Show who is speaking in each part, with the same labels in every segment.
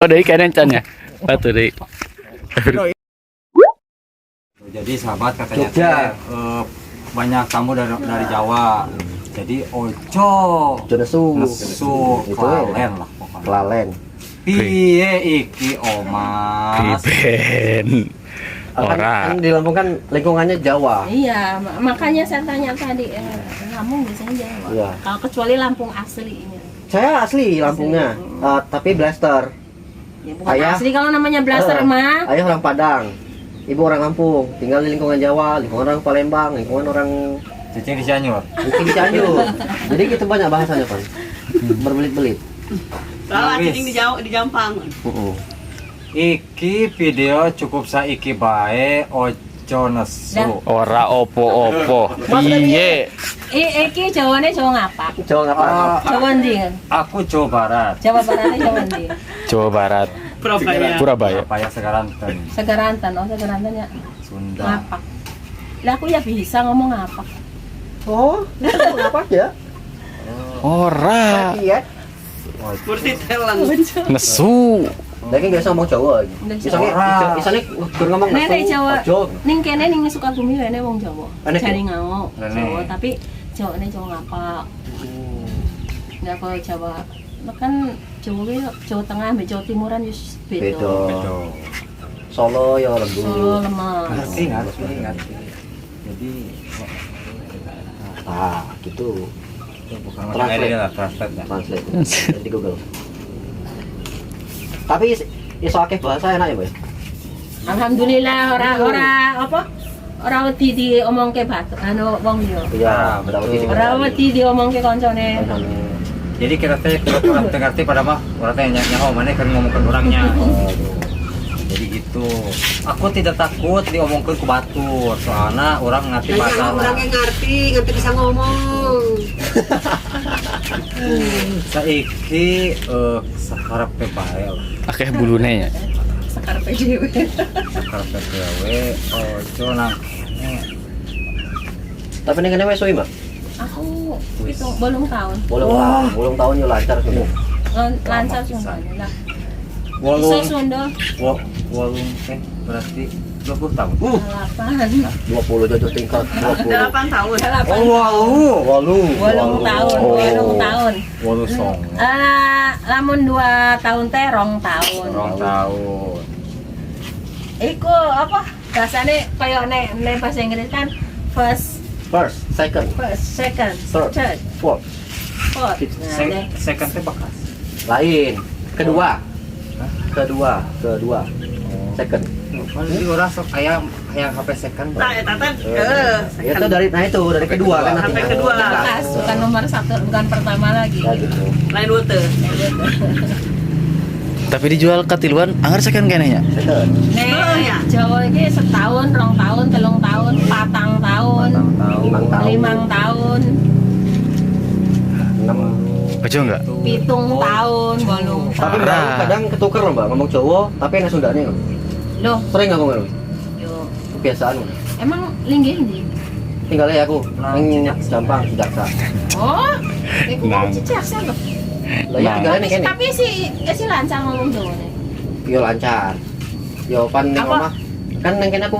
Speaker 1: Oh, deui kayaknya can ya. Batu deui.
Speaker 2: Jadi sahabat, katanya
Speaker 3: Jogja.
Speaker 2: Teh, banyak tamu dari Jawa. Jadi ojo
Speaker 3: Ojo nesu.
Speaker 2: Nesu.
Speaker 3: Itu.
Speaker 2: Kelalen lah pokoknya.
Speaker 3: Kelalen.
Speaker 2: Piye iki, Omas?
Speaker 1: Kriben.
Speaker 3: Kan,
Speaker 1: Ora.
Speaker 3: kan di Lampung kan lingkungannya Jawa.
Speaker 4: Iya, makanya saya tanya tadi, Lampung biasanya Jawa.
Speaker 3: Iya.
Speaker 4: Kalau kecuali Lampung aslinya.
Speaker 3: Saya asli Lampungnya, tapi blaster.
Speaker 4: Ya bukan
Speaker 3: Ayah.
Speaker 4: asli kalau namanya blaster mah.
Speaker 3: Ayah orang Padang, ibu orang Lampung, tinggal di lingkungan Jawa, lingkungan orang Palembang, lingkungan orang
Speaker 2: Cicing di Cianjur.
Speaker 3: Mungkin di Cianjur. Jadi gitu banyak bahasanya kan, berbelit-belit.
Speaker 5: Kalau
Speaker 2: Wis.
Speaker 5: cicing di jauh di Jampang.
Speaker 3: Heeh.
Speaker 2: Iki video cukup saiki bae, ojo nesu.
Speaker 1: Ora opo-opo. Piye?
Speaker 4: Iki Jawane Jawa ngapak?
Speaker 3: Jawa ngapa?
Speaker 2: Ah,
Speaker 4: Jawa ndi?
Speaker 2: aku Jawa Barat.
Speaker 4: Jawa Baratnya Jawa ndi?
Speaker 1: Jawa Barat.
Speaker 5: Surabaya.
Speaker 1: Surabaya.
Speaker 2: Surabaya Sagaranten,
Speaker 4: Sagaranten, oh Sagaranten ya.
Speaker 2: Sunda.
Speaker 4: Ngapak. Lah aku ya bisa ngomong ngapak.
Speaker 3: Oh, ngapa ya?
Speaker 1: Ora.
Speaker 3: Iya.
Speaker 2: Ojo.
Speaker 5: Murti talent.
Speaker 1: Nesu.
Speaker 3: Lagi nggak bisa ngomong Jawa lagi.
Speaker 4: Nggak
Speaker 3: Bisa
Speaker 2: Ora.
Speaker 3: bisa nih ngomong
Speaker 4: Nek nek
Speaker 3: nesu,
Speaker 4: Jawa.
Speaker 3: ojo.
Speaker 4: Ning kene ning Sukabumi rene wong Jawa.
Speaker 3: Enek ya?
Speaker 4: Jare ngau
Speaker 2: Rene.
Speaker 4: Jawa, tapi Jawane Jawa ngapak. Nggak kalau Jawa kan Jawa ki Jawa Tengah ambek Jawa Timuran wis beda.
Speaker 3: Beda.
Speaker 2: Betul.
Speaker 3: Solo ya lembut.
Speaker 4: Solo lemah.
Speaker 2: Ngerti, ngerti, ngerti. Jadi
Speaker 3: Ah, gitu.
Speaker 2: itu bukan macam
Speaker 3: Translate.
Speaker 2: ini lah, translate ya.
Speaker 3: Translate di Google. Tapi iso akeh bahasa enak ya, Boy?
Speaker 4: Alhamdulillah ora ora apa? Ora wedi diomongke batu anu wong liya.
Speaker 3: Iya,
Speaker 2: Ah,
Speaker 3: betul.
Speaker 2: betul.
Speaker 4: Ora wedi diomongke koncone.
Speaker 2: Jadi kita teh kurang teu ngerti pada mah urang teh nyaho mana kan ngomongkeun orangnya. Jadi gitu. Aku tidak takut diomongkeun ku batur, soalnya urang ngerti
Speaker 5: Banyak
Speaker 2: bahasa.
Speaker 5: orang yang ngerti, ngerti bisa ngomong.
Speaker 2: Saiki sakarepe bae lah.
Speaker 1: Akeh bulune ya.
Speaker 4: Sakarepe dhewe.
Speaker 2: Sakarepe dhewe ojo nang kene.
Speaker 3: Tapi ning kene wis suwi, Mbak.
Speaker 4: Aku itu 8 tahun.
Speaker 3: 8 tahun, 8 tahun yo lancar sudah.
Speaker 4: Lancar
Speaker 2: Lama pisan.
Speaker 4: Sundanya lah. Iso
Speaker 2: Wolung
Speaker 4: Sunda
Speaker 2: wolung berarti 20 tahun.
Speaker 4: 8.
Speaker 3: 20 jojo tingkat 20.
Speaker 5: 8 tahun.
Speaker 4: 8.
Speaker 2: Oh, walu,
Speaker 3: 8.
Speaker 4: 8 tahun,
Speaker 1: Oh.
Speaker 4: 8 tahun.
Speaker 2: 89.
Speaker 4: Eh, lamun 2 tahun teh 2 tahun.
Speaker 2: 2 tahun.
Speaker 4: Iku apa? Bahasane kaya nek nek bahasa Inggris kan first,
Speaker 3: First, second,
Speaker 4: first, second,
Speaker 3: third,
Speaker 4: third,
Speaker 3: fourth.
Speaker 4: fourth. Nah,
Speaker 2: Second teh bekas.
Speaker 3: Lain. Kedua. Kedua, kedua. Second.
Speaker 2: Kan di urang sok aya hayang HP second.
Speaker 5: Nah, eta teh eh
Speaker 3: Itu dari, nah itu dari
Speaker 2: HP
Speaker 3: kedua kan
Speaker 2: kedua.
Speaker 3: artinya.
Speaker 5: HP kedua.
Speaker 4: Bekas, bukan nomor satu, bukan pertama lagi.
Speaker 3: Ya gitu.
Speaker 5: Lain rute.
Speaker 1: Tapi dijual katiluan anggar second kene nya.
Speaker 3: Second.
Speaker 4: Nek
Speaker 5: Oh, ya.
Speaker 4: Jawa iki setahun, 2 tahun, 3 tahun, 4 tahun,
Speaker 2: 4 tahun.
Speaker 3: 5 tahun.
Speaker 4: 5 tahun,
Speaker 3: 6.
Speaker 1: Ojo enggak?
Speaker 4: 7 tahun, 8
Speaker 3: Tapi
Speaker 4: tahun.
Speaker 3: kadang, kadang ketuker loh, Mbak, ngomong Jawa tapi enak Sundanya loh.
Speaker 4: Loh,
Speaker 3: Sering aku ngomong.
Speaker 4: yo.
Speaker 3: Kebiasaan.
Speaker 4: Emang linggih ndi?
Speaker 3: Tinggalnya aku
Speaker 2: Nang
Speaker 3: ning
Speaker 2: Cijaksa.
Speaker 3: Jampang, Cijaksa.
Speaker 4: Oh, iku
Speaker 1: Nang.
Speaker 4: wong Cijaksa lho.
Speaker 3: Lah ya
Speaker 1: Nah.
Speaker 3: tinggalnya
Speaker 4: Tapi,
Speaker 3: ning kene.
Speaker 4: tapi sih si lancar ngomong Jawa nih.
Speaker 3: Yo lancar. Yo pan ning
Speaker 4: Apa?
Speaker 3: omah. Kan ning kene aku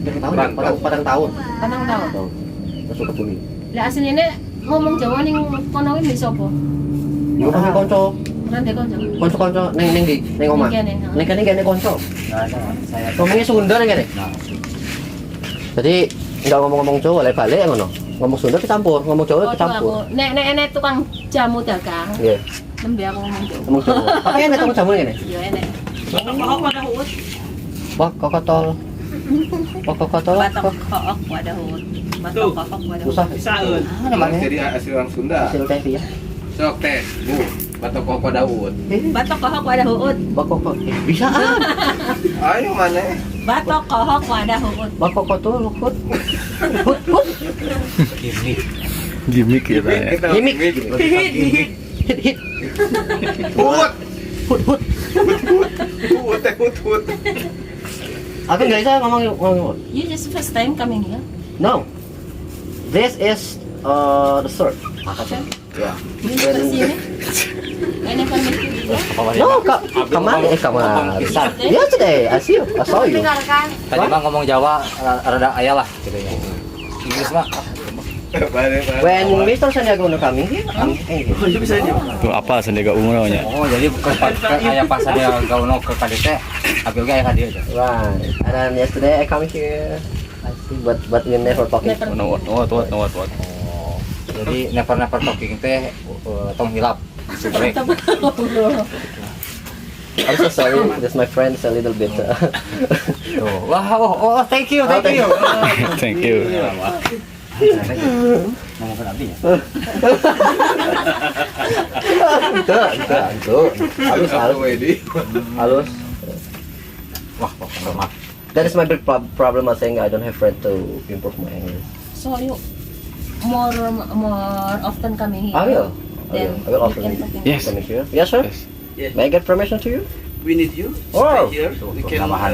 Speaker 3: pirang tahun, ya?
Speaker 2: Rantau.
Speaker 3: 4 tahun.
Speaker 4: 4 tahun.
Speaker 3: Tahun. Terus ke bumi.
Speaker 4: Lah asline ngomong Jawa ning kono kuwi mbek sapa?
Speaker 3: Yo kan kanca,
Speaker 4: Ora ndek kanca.
Speaker 3: kanca-kanca ning ning ndi? Ning omah.
Speaker 4: Ning kene, ha.
Speaker 3: Ning kene kene kanca.
Speaker 2: Nggak ada saya.
Speaker 3: Ngomongnya Sunda ning kene.
Speaker 2: Nah,
Speaker 3: Jadi enggak ngomong-ngomong Jawa, lek balik ya ngono. Ngomong Sunda kecampur, ngomong Jawa
Speaker 4: Waduh, aku
Speaker 3: kecampur.
Speaker 4: nek nek nek tukang jamu dagang,
Speaker 3: Iya,
Speaker 4: nembe aku ngomong Jawa.
Speaker 3: ngomong Jawa. Tapi enak tukang jamu ning kene.
Speaker 4: Yo enek.
Speaker 5: Pokok wadah uut.
Speaker 3: Wah, kokotol. Wah, kokotol.
Speaker 4: Batok kook wadah uut. Batok
Speaker 5: Tuh.
Speaker 4: kook wadah uut.
Speaker 3: Susah.
Speaker 5: Bisa eun.
Speaker 3: Ah, namanya.
Speaker 6: Jadi asli orang Sunda.
Speaker 3: Hasil teh ya.
Speaker 6: Sok tes, Bu. Batok koko Daud.
Speaker 4: Batok kohok wadah uut.
Speaker 3: Bakoko. Bisa ah.
Speaker 6: Ayo mana?
Speaker 4: Batok kohok wadah uut.
Speaker 3: Bakoko tuh hut. Hut hut.
Speaker 2: gimmick.
Speaker 1: Gimik gitu ya.
Speaker 6: Kita
Speaker 3: Gimik.
Speaker 5: Hit hit.
Speaker 3: Hit hit.
Speaker 6: Hut.
Speaker 3: Hut hut.
Speaker 6: Hut teh hut hut.
Speaker 3: Aku nggak bisa ngomong ngomong.
Speaker 4: You just first time coming here?
Speaker 3: No. This is the third. Ya.
Speaker 4: You first sini? I never met you before.
Speaker 3: No, kemari eh kemari. Yesterday, I see you. I saw you.
Speaker 5: Dengarkan.
Speaker 2: Tadi mah ngomong Jawa rada aya lah gitu ya. Inggris mah
Speaker 3: When Mr. Sandiaga Uno coming here, I'm here.
Speaker 1: Tuh apa Sandiaga Uno nya?
Speaker 2: Oh, jadi ke aya pas Sandiaga Uno ke kadieu teh, Abil ge aya ka dieu aja.
Speaker 3: Right. And then yesterday I come here. I see, but we never talking.
Speaker 4: Never.
Speaker 1: No, what what what what what.
Speaker 2: Oh. Jadi never never talking teh tong hilap. Subrek.
Speaker 3: I'm so sorry. That's my friends a little bit.
Speaker 2: Tuh. Wah, oh, thank you, thank you.
Speaker 1: Thank you.
Speaker 2: Ngomong ke Abi ya.
Speaker 3: Itu. Halus, halus, halus.
Speaker 2: Wah, pokoknya mah.
Speaker 3: That is my big problem. I think I don't have friend to improve my English.
Speaker 4: So you more often coming here.
Speaker 3: I will. I
Speaker 4: Then
Speaker 3: will. I will
Speaker 4: we
Speaker 3: often
Speaker 4: can talking.
Speaker 1: Yes.
Speaker 3: coming here. Yes, sir.
Speaker 1: Yes.
Speaker 7: Yes.
Speaker 3: May I get permission to you?
Speaker 7: We need you.
Speaker 3: Oh.
Speaker 7: Stay here. We can.
Speaker 2: Tambahan.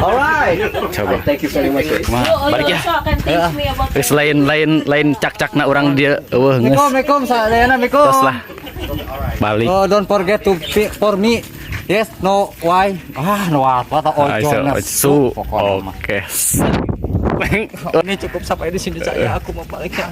Speaker 3: All right.
Speaker 1: Coba.
Speaker 3: Thank you very much, sir.
Speaker 1: Kumaha?
Speaker 4: You,
Speaker 1: Balik
Speaker 4: you
Speaker 1: ya.
Speaker 4: also can teach me about
Speaker 1: Geus lain lain lain cak-cakna urang dia eueuh geus.
Speaker 2: Assalamualaikum, sadayana Assalamualaikum.
Speaker 1: Tos lah. Balik.
Speaker 2: Oh, don't forget to pick for me. Yes, no, why? Ah, no apa tak ojo
Speaker 1: Su.
Speaker 2: Pokoknya mah.
Speaker 1: Oke.
Speaker 7: Ini cukup sampai di sini saya. Aku mau balik ya.